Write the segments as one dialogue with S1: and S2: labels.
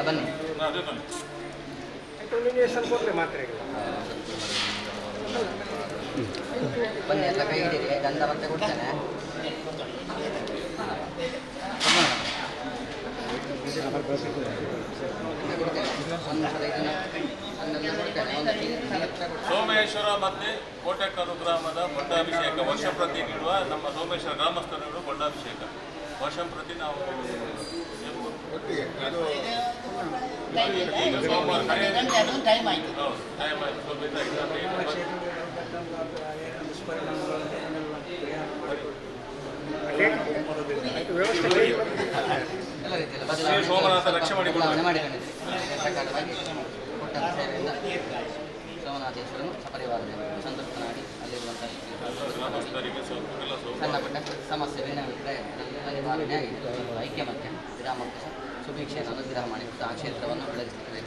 S1: ಬನ್ನಿ. ಬನ್ನಿ ಎಲ್ಲ ಕೈ ಹಿಡೀರಿ, ಗಂಧ ಮತ್ತೆ ಕೊಡ್ತೇನೆ.
S2: ಸೋಮೇಶ್ವರ ಮತ್ತೆ ಕೋಟೆಕರು ಗ್ರಾಮದ ಬೊಂಡಾಭಿಷೇಕ ವರ್ಷ ಪ್ರತಿ ನೀಡುವ ನಮ್ಮ ಸೋಮೇಶ್ವರ ಗ್ರಾಮಸ್ಥರು ನೀಡುವ ಬೊಂಡಾಭಿಷೇಕ ವರ್ಷ ಪ್ರತಿ ನಾವು ಈಗ ಸೋಮವಾರ ಟೈಮ್ ಆಯಿತು, ಸ್ವಲ್ಪ ಇದಾಗಿದೆ. ಸೋಮನಾಥ ರಕ್ಷೆ
S1: ಪ್ರಕಾರವಾಗಿ ಕೊಟ್ಟಂತ ಸೇವೆಯಿಂದ ಸೋಮನಾಥೇಶ್ವರನು ಸಪರಿವಾರದಿಂದ ಸಂತೃಪ್ತನಾಗಿ ಅಲ್ಲಿರುವಂತಹ ಸಣ್ಣ ಪುಟ್ಟ ಸಮಸ್ಯೆ ಭಿನ್ನಾಭಿಪ್ರಾಯ ನಿವಾರಣೆ ಆಗಿದೆ. ಐಕ್ಯಮತ್ಯ ಗ್ರಾಮಕ್ಕೆ ಸುಭಿಕ್ಷೆಯನ್ನು ಅನುಗ್ರಹ ಮಾಡಿ ಆ ಕ್ಷೇತ್ರವನ್ನು ಬೆಳಗಿಸಲಿಕ್ಕೆ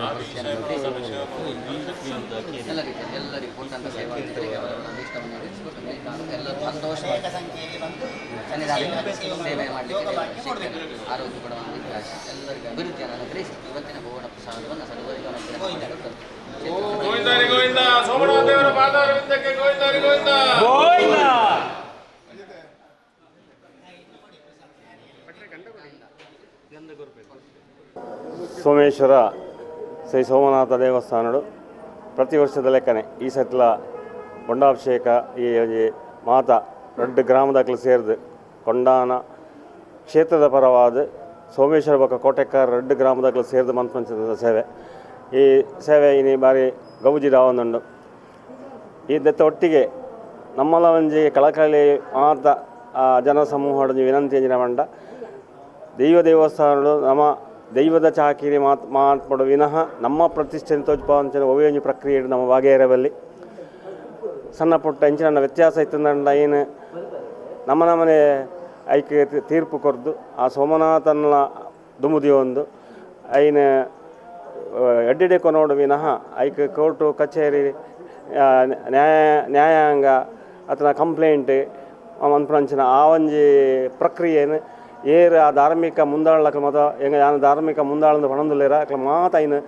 S1: ಎಲ್ಲ ರೀತಿಯಲ್ಲಿ ಎಲ್ಲರಿಗೂ ಕೊಟ್ಟಂಥ ಸೇವಾರ್ಥಿಗಳಿಗೆ ಅವರವರ ಅಭೀಷ್ಟವನ್ನು ಈಡೇರಿಸಿಕೊಟ್ಟು ಎಲ್ಲರೂ ಸಂತೋಷವಾಗಿ ಸನ್ನಿಧಾನಕ್ಕೆ ಸೇವೆ ಮಾಡಲಿಕ್ಕೆ ಶಿಕ್ಷಣ ಆರೋಗ್ಯ ಕೊಡುವ ಎಲ್ಲರಿಗೂ ಅಭಿವೃದ್ಧಿಯನ್ನು ಅನುಗ್ರಹಿಸಿ ಇವತ್ತಿನ ಭುವನ ಪ್ರಸಾದವನ್ನು ಸರ್ವರಿಗೂ ಅನುಗ್ರಹ ಮಾಡಿಕೊಟ್ಟು
S3: ಸೋಮೇಶ್ವರ ಶ್ರೀ ಸೋಮನಾಥ ದೇವಸ್ಥಾನಡು ಪ್ರತಿ ವರ್ಷದ ಲೆಕ್ಕನೆ ಈ ಸತ್ಲ ಬೊಂಡಾಭಿಷೇಕ ಈ ಒಂಜಿ ಮಾತಾ ರಡ್ಡ್ ಗ್ರಾಮದಕ್ಲು ಸೇರ್ದು ಕೊಂಡಾನ ಕ್ಷೇತ್ರದ ಪರವಾದ ಸೋಮೇಶ್ವರ ಬೊಕ್ಕ ಕೋಟೆಕ್ಕಾರ ರಡ್ಡ್ ಗ್ರಾಮದಕ್ಲು ಸೇರ್ದು ಮನ್ಪಂಚದ ಸೇವೆ. ಈ ಸೇವೆ ಇನಿ ಬಾರಿ ಗೌಜಿ ರಾವೊಂದುಂಡು. ಈ ದತ್ತ ಒಟ್ಟಿಗೆ ನಮ್ಮಲ ಒಂಜಿ ಕಳಕಳಿ ಮಾತ ಜನಸಮೂಹ ವಿನಂತಿ ಅಂಜಿನ ಮಂಡ ದೈವ ದೇವಸ್ಥಾನಗಳು ನಮ್ಮ ದೈವದ ಚಾಕಿರಿ ಮಾತು ಮಾತ್ಪಡು ವಿನಃ ನಮ್ಮ ಪ್ರತಿಷ್ಠೆಯನ್ನು ತೋಜ್ಪಾವಂಚಿನ ಒವೇ ಒಂಜಿ ಪ್ರಕ್ರಿಯೆ ನಮ್ಮ ಬಾಗೇರಬಲ್ಲಿ ಸಣ್ಣ ಪುಟ್ಟ ಇಂಚಿನ ವ್ಯತ್ಯಾಸ ಇತ್ತಂದಂಡ ಏನು ನಮ್ಮ ನಮ್ಮನೆ ಐಕ್ಯ ತೀರ್ಪು ಕೊರ್ದು ಆ ಸೋಮನಾಥನ ದುಮುದಿಯೊಂದು ಐನ ಎಡ್ಡೆಡೆ ಕೊನೋಡು ವಿನಃ ಐಕ್ ಕೋರ್ಟು ಕಚೇರಿ ನ್ಯಾಯಾಂಗ ಅಥವಾ ಕಂಪ್ಲೇಂಟ್ ಮನ್ಪುನಂಚಿನ ಆ ಒಂಜಿ ಪ್ರಕ್ರಿಯೆಯನ್ನು ಏರ್ ಆ ಧಾರ್ಮಿಕ ಮುಂದಾಳಕ ಮತ ಎಂಗ ಯಾನ ಧಾರ್ಮಿಕ ಮುಂದಾಳಂದು ಪಣಂದುಲ್ಲೇರ ಅಕ್ಲ ಮಾತ ಐನು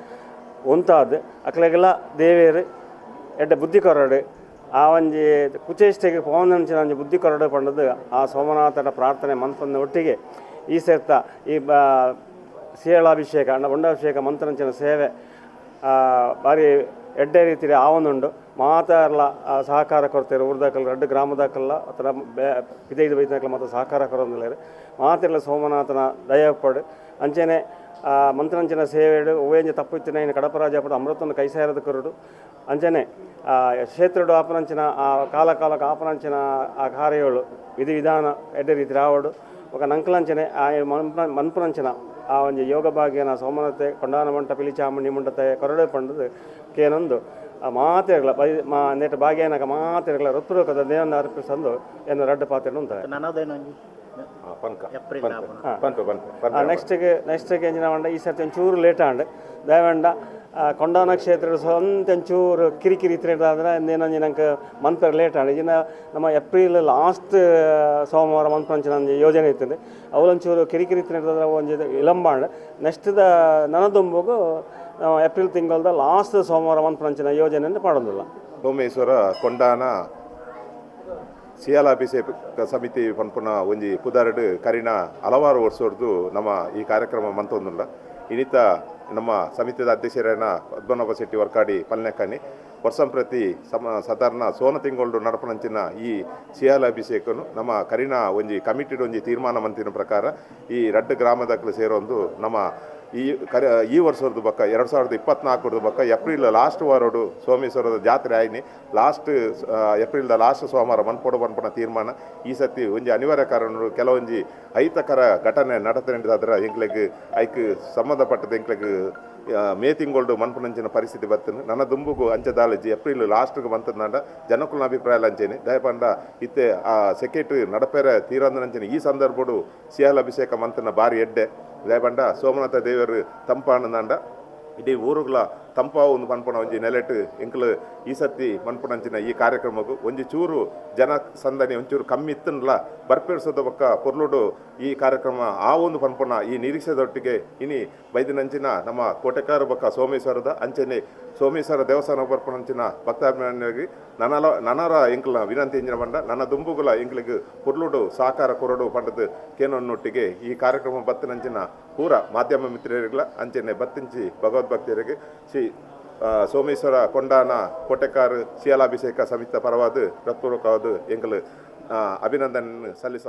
S3: ಒಂತಾದ್ ಅಕ್ಲೆಗೆಲ್ಲ ದೇವೇರು ಎಡ್ಡೆ ಬುದ್ಧಿ ಕೊರಡು ಆ ಒಂಜಿ ಕುಚೇಷ್ಟೆಗೆ ಪವನಂಚಿನ ಒಂಜಿ ಬುದ್ಧಿ ಕೊರಡು ಪಂಡದು ಆ ಸೋಮನಾಥನ ಪ್ರಾರ್ಥನೆ ಮನ್ಪಂದ ಒಟ್ಟಿಗೆ ಈ ಸೇರ್ತ ಈ ಸೇಳಾಭಿಷೇಕ ಅಣ್ಣ ಬೊಂಡಾಭಿಷೇಕ ಮಂತ್ರಂಚಿನ ಸೇವೆ ಭಾರಿ ಎಡ್ಡೆ ರೀತಿಯ ಆವೊಂದುಂಡು. ಮಾತಾರ್ಲ ಸಹಕಾರ ಕೊಡ್ತಾರೆ ಊರ್ದಾಕಲ್ಲ ರಡ್ಡು ಗ್ರಾಮದಾಕಲ್ಲ ಅಥವಾ ಪಿದೈದು ಬೈತನಕಲ್ಲ ಮಾತ್ರ ಸಹಕಾರ ಕೊರೊಂದುಲ್ಲೆರ್ ಮಾತಿರ್ಲ ಸೋಮನಾಥನ ದಯಪಡು ಅಂಚನೆ ಮಂತ್ರಂಚಿನ ಸೇವೆಡು ಒವೇಂಜ ತಪ್ಪು ಇನ್ನು ಕಡಪರಾಜ ಪಡು ಅಮೃತನ ಕೈಸಾರದ ಕೊರಡು ಅಂಚನೆ ಕ್ಷೇತ್ರಡು ಆಪನಂಚಿನ ಆ ಕಾಲ ಕಾಲಕ್ಕೆ ಆಪನಂಚಿನ ಆ ಕಾರ್ಯಗಳು ವಿಧಿ ವಿಧಾನ ಎಡ್ಡೆ ರೀತಿ ರಾವಡು ఒక ನಂಕಲಂಚನೆ ಆ ಮನ್ಪುನಂಚಿನ ಆ ಒಂಜಿ ಯೋಗ ಭಾಗ್ಯನ ಸೋಮನತೆ ಕೊಂಡಾನ ಮಂಟ ಪಿಲಿಚಾಮುಂಡಿ ಮುಂಡತೆ ಕೊರಡೆ ಪಂಡದು ಕೇನೊಂದು ಆ ಮಾತೆರ್ಲ ಬೈ ಮಾ ನೆಟ್ ಭಾಗ್ಯನಕ ಮಾತೆರ್ಲ ಋತುರಕದ ದೇವನ ಅರ್ಪಿಸಂದು ಎನ್ನ ರಡ್ಡು ಪಾತ್ರೆ ಉಂತಾರೆ. ನೆಕ್ಸ್ಟ್ಗೆ ನೆಕ್ಸ್ಟ್ಗೆ ಎಂಜಿನ ಮಂಡ ಈ ಸರ್ತಿ ಒಂಚೂರು ಲೇಟ್ ಆಂಡ್ ದಯವಂಡ ಕೊಂಡಾನ ಕ್ಷೇತ್ರ ಸ್ವಂತ ಒಂಚೂರು ಕಿರಿಕಿರಿ ಇತ್ತಂದ್ರೆ ಇನ್ನೇನೊಂಜಿ ನಂಗೆ ಮಂತ್ ಲೇಟ್ ಆಂಡ್ ಇನ್ನು ನಮ್ಮ ಏಪ್ರಿಲ್ ಲಾಸ್ಟ್ ಸೋಮವಾರ ಮನ್ಪಂಚಿನ ಒಂಜಿ ಯೋಜನೆ ಇತ್ತು ಅವಳೊಂಚೂರು ಕಿರಿಕಿರಿ ಇತ್ತಂದ್ರೆ ಒಂಜಿ ವಿಳಂಬ ಆಂಡ್ ನೆಕ್ಸ್ಟ್ದ ನನದುಂಬುಗು ಏಪ್ರಿಲ್ ತಿಂಗಳದ ಲಾಸ್ಟ್ ಸೋಮವಾರ ಮನ್ಪಂಚಿನ ಯೋಜನೆಯನ್ನು ಪಾಡೋದಿಲ್ಲ.
S4: ಸೋಮೇಶ್ವರ ಕೊಂಡಾನ ಸಿಯಾಲಾಭಿಷೇಕ ಸಮಿತಿ ಪನ್ಪುನ ಒಂಜಿ ಪುದಾರಡು ಕರಿನ ಹಲವಾರು ವರ್ಷದ್ದು ನಮ್ಮ ಈ ಕಾರ್ಯಕ್ರಮ ಮಂತೊಂದುಲ್ಲ. ಇನ್ನಿತ ನಮ್ಮ ಸಮಿತಿದ ಅಧ್ಯಕ್ಷರೇನ ಪದ್ಮನಾಭ ಶೆಟ್ಟಿ ವರ್ಕಾಡಿ ಪಲ್ನೆಕ್ಕನಿ ವರ್ಷಂಪ್ರತಿ ಸಾಧಾರಣ ಸೋನ ತಿಂಗಳು ನಡಪನಂಚಿನ ಈ ಸಿಯಾಲಾಭಿಷೇಕನು ನಮ್ಮ ಕರಿನ ಒಂಜಿ ಕಮಿಟಿಡ್ ಒಂಜಿ ತೀರ್ಮಾನ ಮಂತಿನ ಪ್ರಕಾರ ಈ ರಡ್ಡು ಗ್ರಾಮದಕ್ಲು ಸೇರೊಂದು ನಮ್ಮ ಈ ಈ ವರ್ಷದ ಬಕ್ಕ 2024 ಬಕ್ಕ ಏಪ್ರಿಲ್ ಲಾಸ್ಟ್ ವಾರೋಡು ಸೋಮೇಶ್ವರದ ಜಾತ್ರೆ ಆಯ್ನಿ ಲಾಸ್ಟ್ ಏಪ್ರಿಲ್ದ ಲಾಸ್ಟ್ ಸೋಮವಾರ ಮನ್ಪೋಡು ಪನ್ಪುನ ತೀರ್ಮಾನ ಈ ಸತಿ ಒಂಜಿ ಅನಿವಾರ್ಯ ಕಾರಣ ಕೆಲವೊಂಜಿ ಅಹಿತಕರ ಘಟನೆ ನಡತನಿದ್ರೆ ಎಂಕ್ಲೆಗ್ ಐಕ್ ಸಂಬಂಧಪಟ್ಟದ ಎಂಕ್ಲೆಗ್ ಮೇ ತಿಂಗಳು ಮನ್ಪುನಂಚಿನ ಪರಿಸ್ಥಿತಿ ಬರ್ತದೆ. ನನ್ನ ದುಂಬುಗು ಅಂಚದಾಲಜಿ ಏಪ್ರಿಲ್ ಲಾಸ್ಟ್ಗೆ ಬಂತಂದ ಜನಕುಲನ ಅಭಿಪ್ರಾಯ ಅಂಚೇನೆ ದಯಪಂಡ ಇತ್ತೆ ಆ ಸೆಕ್ರೆಟರಿ ನಡಪೆರೆ ತೀರಂದನಂಚನೆ ಈ ಸಂದರ್ಭಡು ಸಿಯಾಲ ಅಭಿಷೇಕ ಮಂತನ ಬಾರಿ ಎಡ್ಡೆ ದಯಪಂಡ ಸೋಮನಾಥ ದೇವರು ತಂಪಾನಂದ ಇಡೀ ಊರುಗಳ ತಂಪಾವು ಪನ್ಪುನ ಒಂಜಿ ನೆಲೆಟ್ ಎಂಕುಲು ಈ ಸತಿ ಮನ್ಪುನಂಚಿನ ಈ ಕಾರ್ಯಕ್ರಮಕ್ಕೂ ಒಂಜಿ ಚೂರು ಜನ ಸಂದಣಿ ಒಂಚೂರು ಕಮ್ಮಿ ಇತ್ತನ್ಲ ಬರ್ಪೇರ್ಸೋದ ಬೊಕ್ಕ ಪೊರ್ಲುಡು ಈ ಕಾರ್ಯಕ್ರಮ ಆ ಒಂದು ಪನ್ಪುನ ಈ ನಿರೀಕ್ಷೆದೊಟ್ಟಿಗೆ ಇನಿ ಬೈದಿನಂಚಿನ ನಮ್ಮ ಕೋಟೆಕಾರು ಬೊಕ್ಕ ಸೋಮೇಶ್ವರದ ಅಂಚನೆ ಸೋಮೇಶ್ವರ ದೇವಸ್ಥಾನ ಬರ್ಪುನಂಚಿನ ಭಕ್ತಾಭಿಮಾನಿಯಾಗಿ ನನಲ ನನರ ಎಂಕಲ್ನ ವಿನಂತಿ ಎಂಜಿನ ಪಂಡ ನನ್ನ ದುಂಬುಗುಲ ಎಂಕ್ಲಿಗ್ ಪೊರ್ಲುಡು ಸಹಕಾರ ಕೊರಡು ಪಂಡದು ಕೇನೊನ್ನೊಟ್ಟಿಗೆ ಈ ಕಾರ್ಯಕ್ರಮ ಬತ್ತಿನಂಚಿನ ಪೂರ ಮಾಧ್ಯಮ ಮಿತ್ರರಿಗಳ ಅಂಚನೆ ಬತ್ತಿಂಚಿ ಭಗವದ್ಭಕ್ತರಿಗೆ ಶ್ರೀ ಸೋಮೇಶ್ವರ ಕೊಂಡಾನ ಕೋಟೆಕಾರು ಶಿಯಾಲಾಭಿಷೇಕ ಸಮಿತಿ ಪರವಾದ ಹೃತ್ಪೂರ್ವಕವಾದ ಎಂಕಲು ಅಭಿನಂದನೆ ಸಲ್ಲಿಸ.